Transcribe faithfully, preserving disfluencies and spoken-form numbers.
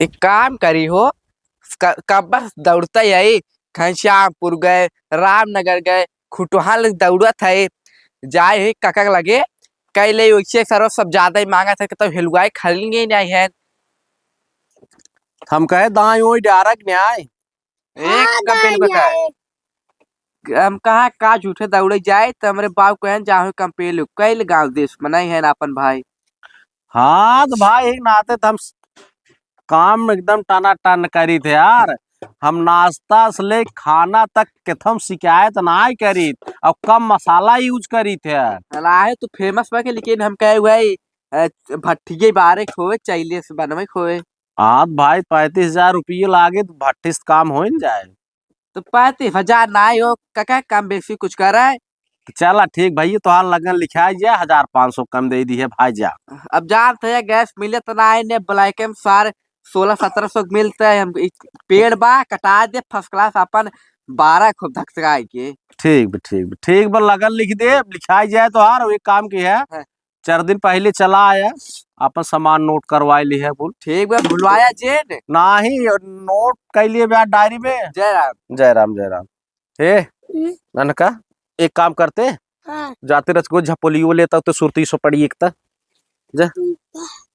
एक काम करी हो, क-, कब्बस दौड़ते आई, घनश्यामपुर गए, रामनगर गए, खुटहा ले दौड़त है, जाए है काका के लगे, कह ले वैसे सरवा सब ज्यादा ही मांगत है, कि तब हेलुआई खरीद नहीं है। हम कहे दाई ओई डारक न्याय। एक हाँ, कब पेन दाई बताए? आए। हम कहा का झूठे दौड़े जाए, तो हमरे बाबू कहन जाहो कंपेल, कैल गाँव देश बनाई है ना अपन भाई। हाँ, तो भाई, एक नाते तो हम स-, काम एकदम टनाटन करी थे यार। हम नाश्ता से ले खाना तक केथम शिकायत नाय करी, और कम मसाला use करी थे। अलाहे तू famous बा के, लेकिन हम कहे हुए, अ, भट्ठिए बारे खोए, चैले से बनवे खोए। हाँ, तो भाई, पैंतीस हजार रुपये लागे, तो भट्टी से काम हो न जाए। तो पैंतीस हजार ना हो, काका, कम बेसी कुछ करे। चला ठीक भैया, तोहार लगन लिखाई जा, हजार पाँच सौ कम दे दी है भाई जा। अब जानत है, गैस मिले तो ना है, ने black में सारे सोलह सत्रह सौ मिलते हैं। हम एक पेड़ बा, कटा दे first class, अपन बारह खूब धकधकाए के। ठीक बा, ठीक बा, ठीक बा, लगन लिख दे, लिखाई जाए तोहार। एक काम की है, हाँ। चार दिन पहले चला आया, अपन सामान note करवाए ली है बोल। ठीक बा, भुलवाया जे ने। नाही, note कर लिए बा डायरी में। जय राम। जय राम, जय राम। हे, हम्म। ननका, एक काम करते, हाँ। जाते रच को झपोलियो लेता तो सुरती सो पड़ी एक ता। जा। ठीक बा।